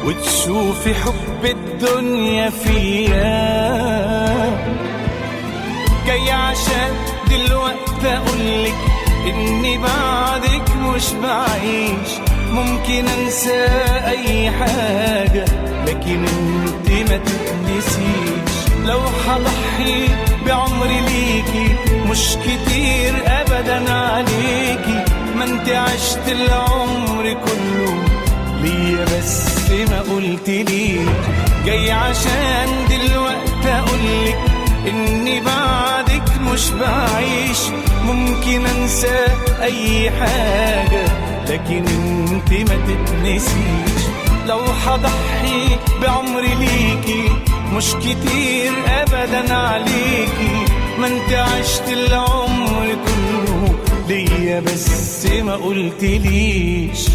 وتشوفي حب الدنيا فيا. جاي عشان دلوقتي اقولك اني بعدك مش بعيش، ممكن انسى اي حاجة لكن انت ما تتنسيش. لو هضحي بعمري ليكي مش كتير ابدا عليكي، ما انت عشت العمر كله ليا بس ما قلت ليك. جاي عشان دلوقتي اقولك اني بعدك مش بعيش، ممكن انسى اي حاجة لكن انت ما تتنسيش. لو هضحي بعمري ليكي مش كتير ابدا عليكي، ما انت عشت العمر كله ليا بس ما قلت ليش.